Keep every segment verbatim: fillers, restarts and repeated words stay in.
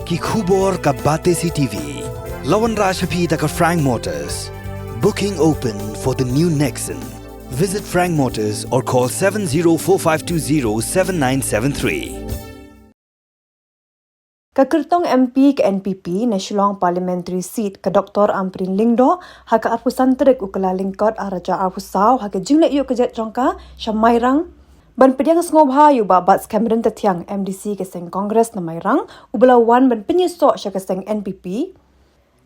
Ki khubor ka Batesi T V. La wanrah sha phi da ka Frank Motors. Booking open for the new Nexon. Visit Frank Motors or call seven zero four five two zero seven nine seven three. Ka kyrtong M P ka N P P na Shillong Parliamentary Seat ka Doctor Ampareen Lyngdoh ha ka arphew san tarik u Kyllalyngkot ar hajar arphew saw ha ka jingleit ïuh ka jet jong ka sha Mairang ban pdiang sngewbha ïa u Bah Batskhem Ryntathiang, M D C ka seng Congress na Mairang, uba la wan ban pynïasoh sha ka seng N P P.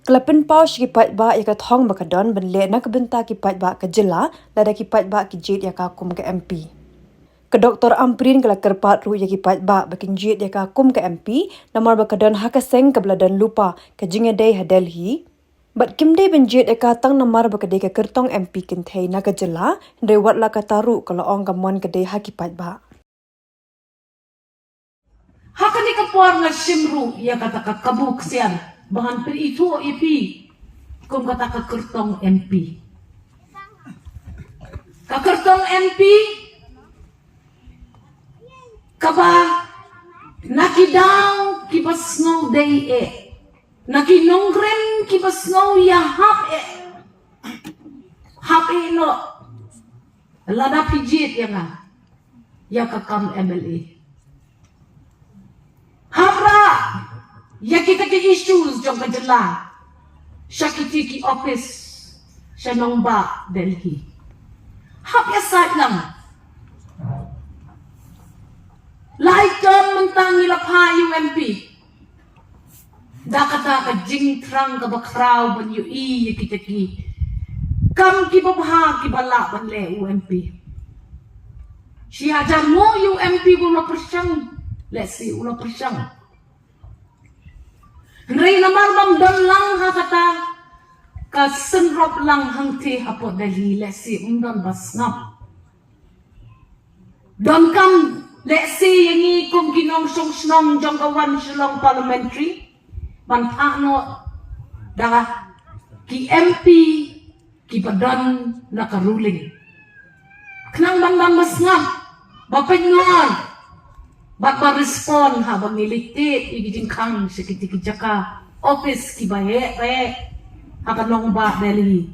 Ka la pynpaw sha ki paidbah ïa ka thong ba ka don ban leh na ka bynta ki paidbah ka jylla lada ki paidbah ki jied ïa ka kum ka M P. Ka Doctor Ampareen ka la kyrpad ruh ïa ki paidbah ba kin jied ïa ka kum ka M P namar ba ka don ha ka seng kaba la don lypa ka jingïadei ha Delhi. Bad kim dei ban jied ïa ka tang namar ba ka dei ka kyrtong M P kynthei na ka jylla, hynrei wat la katta ruh ka la ong ka mon ka dei ha ki paidbah. Ha kane ka por nga shim ruh ïa kata ka kabu ksiar ba ngan pynithuh ïa phi kum kata ka kyrtong M P. Ka kyrtong M P kaba na ki daw kiba sngew dei eh, na ki nongrim kiba sngew ïahap eh, hap eh noh. Lada phi jied ïa nga ïa ka kam M L A, hap rah ïa kita ki issues jong ka jylla sha kiti ki office sha nongbah Delhi. Hap ïasaid lang. Lai term mynta ngi la phah ïa u M P da kata ka jingthrang kaba khraw ban ïohi ïa kita ki kam kiba bha kiba lah ban leh u M P. Shi hajar nguh ïa u M P ba u la pyrshang, lehse u la pyrshang. Hynrei namar bym don lang ha kata ka synrop lang hangtei hapoh Delhi, lehse um don ba sngap. Donkam lehse ïa ngi kum ki nongshong shnong jong ka wan Shillong Parliamentary ban phah noh da ki M P kiba don na ka ruling. Khnang ban, ban ba sngap, ba pynngor bad ba respond haba ngi leit tied ïa ki jingkhang sha kiti ki jaka office kiba heh heh ha ka nongbah Delhi.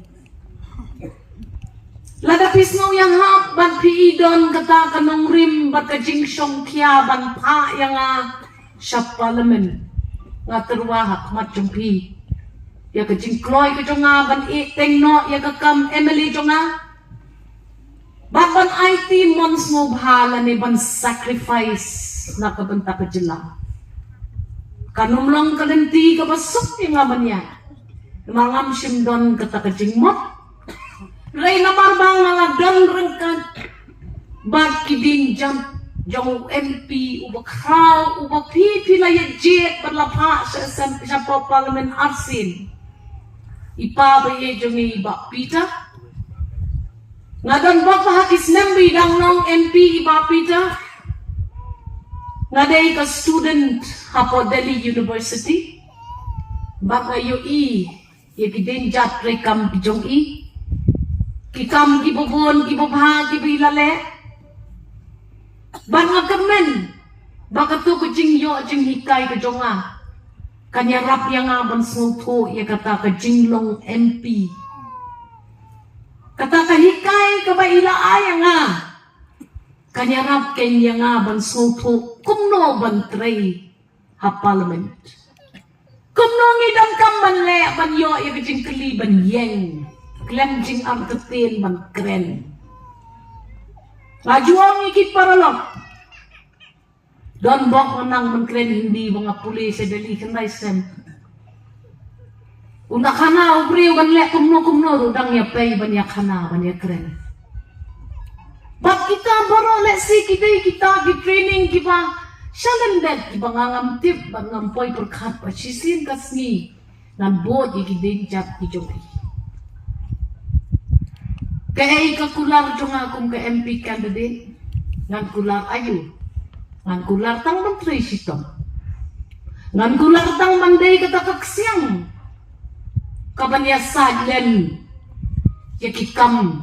Lada phi sngew ïahap bad phi i don kata ka nongrim bad ka jingshongkhia ban phah ïa nga sha Parliament, nga tyrwa ha khmat jong phi ïa ka jingkloi ka jong nga ban ïeh teng noh ïa ka kam M L A jong nga. Bad ban aiti mon sngewbha lane ban sacrifice na ka bynta ka jylla. Kan ym long ka lynti kaba suk ïa nga ban ïaid. Namar ngam shym don kata ka jingmut. Hynrei namar ba nga la don ryngkat bad ki dienjat jong u M P uba khraw, uba phi phi la ïa jied bad la phah sha, sha, shapoh Parliament arsien. I pa ba ïeit jong ngi, i Bah Peter. Nga don bok ha ki snem ba i dang long M P i Bah Peter. Nga dei ka student hapoh Delhi University. Bad nga ïohi ïa ki dienjat treikam ki jong i, ki kam kiba bun kiba bha kiba i la leh. Bad nga kyrmen ba kato ka jingïoh jinghikai ka jong nga kan ïarap ïa nga ban sngewthuh ïa kata ka jinglong M P. Kata ka hikai kaba i la ai ïa nga kan ïarap kein ïa nga ban sngewthuh kumno ban trei ha Parliament. Kumno ngi donkam ban leh ban ïoh ïa ka jingkylli ban ïeng, khlem jingartatien ban kren. Nga ju ong ïa ki paralok, don bok nga nang ban kren Hindi ba nga pule sha Delhi khyndai snem. U nang khana u briew ban leh kumno kumno ruh dang ïa pei ban ïa khana ban ïa kren. Bad kita baroh lehse ki dei kita ki training kiba shalyndet kiba nga ngam tip bad ngam poi pyrkhat ba shisien ka sngi ngan bud ïa ki dienjat ki jong i. Kaei ka kular jong nga kum ka M P candidate? Ngan kular aïu? Ngan kular tang ban trei shitom. Ngan kular tang ban dei kata ka ksiang kaban ïasaid lem ïa ki kam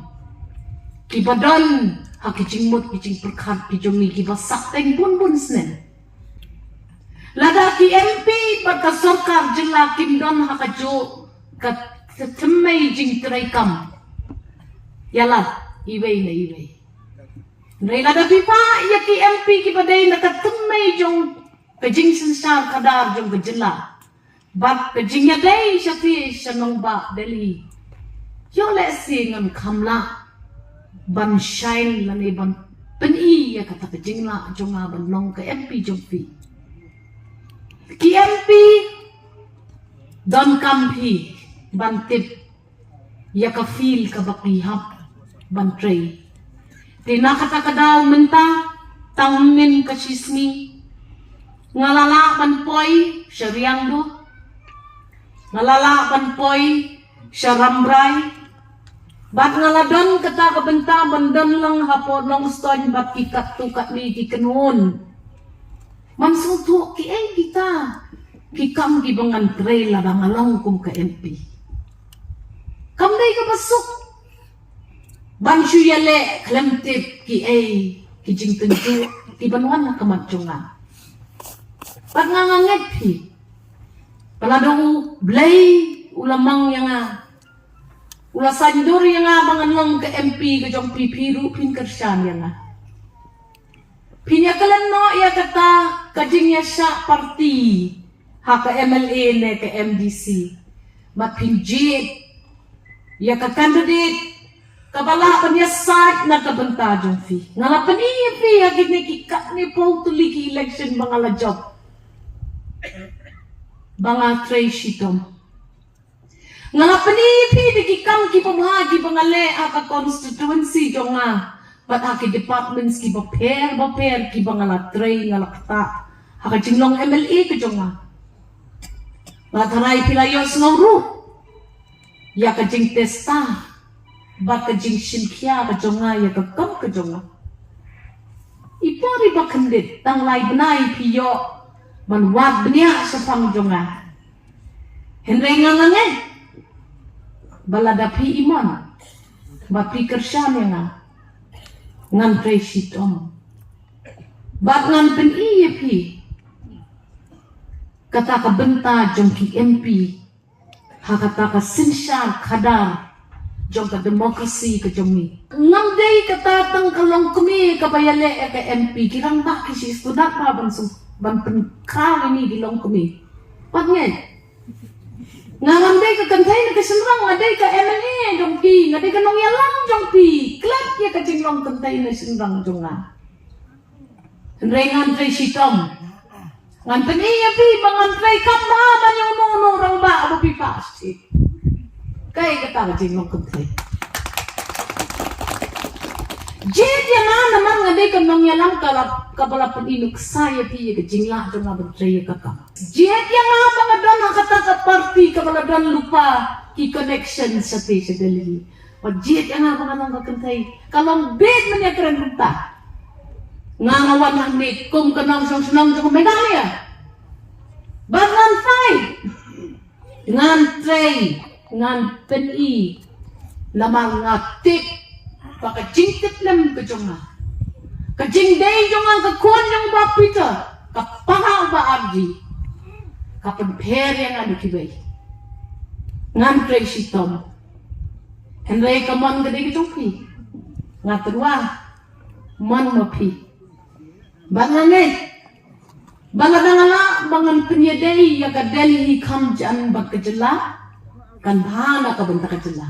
kiba don ha ki jingmut ki jingpyrkhat ki jong ngi kiba sah teng bun bun snem. Lada ki M P bad ka sorkar jylla kim don ha kajuh ka thymmei jingtreikam ïa lade iwei na iwei. Hynrei lada phi peit ïa ki M P kiba dei na ka thymmei jong ka jingsynshar khadar jong ka jylla bad ka jingïadei shatei sha nongbah Delhi, ïoh lehse ngan kham lah ban shine lane ban pyni ïa kata ka jinglah jong nga ban long ka M P jong phi. Ki M P donkam phi ban tip ïa ka field kaba phi hap ban trei. Te na kata ka daw mynta, tang mynne ka shisngi, nga la lah ban poi sha Riangdo, nga la lah ban poi sha Rambrai, bad nga la don kata ka bynta ban don lang hapoh Nongstoiñ bad ki katto katne ki kynhun. Ban sngewthuh kiei kita ki kam kiba ngan trei lada nga long kum ka M P. Kam dei kaba suk ban shu ïaleh khlem tip kiei ki jingtynjuh kiban wan ha khmat jong nga. Bad nga, nga ngeit phi, ba lada U Blei u la mang ïa nga, u la saiñdur ïa nga ba ngan long ka M P ka jong phi, phi ruh phin kyrshan ïa nga. Phin ïa klet noh ïa kata ka jingïashah party ha ka M L A ne ka M D C, bad phin jied ïa ka candidate kaba lah ban ïasaid na ka bynta jong phi. Nga la pyni ïa phi ha kine ki katne phew tylli ki election ba nga la jop, ba nga trei shitom. Nga la pyni ïa phi da ki kam kiba bha kiba nga leh ha ka constituency jong nga bad ha ki departments kiba pher ba pher kiba nga la trei, nga la ktah ha ka jinglong M L A ka jong nga. Nga tharai phi la ïohsngew ruh ïa ka jingtesta bad ka jingshim khia ka jong nga ïa ka kam ka jong nga. I por iba khyndiat, tang lai bnai phi ïoh ban wad bniah shaphang jong nga. Hynrei nga, nga ngeit ba lada phi ïa mon bad phi kyrshan ïa nga, ngan trei shitom bad ngan pyni ïa phi kata ka bynta jong ki M P ha kata ka synshar khadar jong ka democracy ka jong ngi. Ngam dei kata tang ka longkmie kaba ïaleh ïa ka M P, ki rangbah ki shu sngewtynnat bha ban shu, ban pynkhraw ïa ngi ki longkmie. Pat ngeit, nga ngam dei ka kynthei ne ka shynrang, nga dei ka M L A jong phi, nga dei ka nongïalam jong phi. Klet ïa ka jinglong kynthei ne shynrang jong nga. Hynrei ngan trei shitom. Ngan pyni ïa phi ba ngan trei kham bha ban ïa uno uno u rangbah uba phi pah sha. Kaei kata ka jinglong kynthei? Jied ïa nga namar nga dei ka nongïalam kaba la, kaba la pyni nuksa ïa phi ïa ka jinglah jong nga ban trei ïa ka kam. Jied ïa nga ba nga don ha kata ka party kaba la don lypa ki connection shatei sha Delhi. Bad jied ïa nga ba nga long ka kynthei, ka long beit mynta, kren kumta. Nga, nga wan hangne kum ka nongshong shnong jong Meghalaya. Bad ngan fight, ngan trei, ngan pyni. Namar nga tip ba ka jingtiplem ka jong nga, ka jingdei jong nga ka khun jong u Bah Peter, ka para u Bah R G, ka pynpher ïa nga na kiwei. Ngan trei shitom. Hynrei ka mon ka dei ka jong phi. Nga tyrwa, mon ma phi. Bad nga ngeit ba lada nga lah ba ngan pynïadei ïa ka Delhi kham jan bad ka jylla, kan bha na ka bynta ka jylla.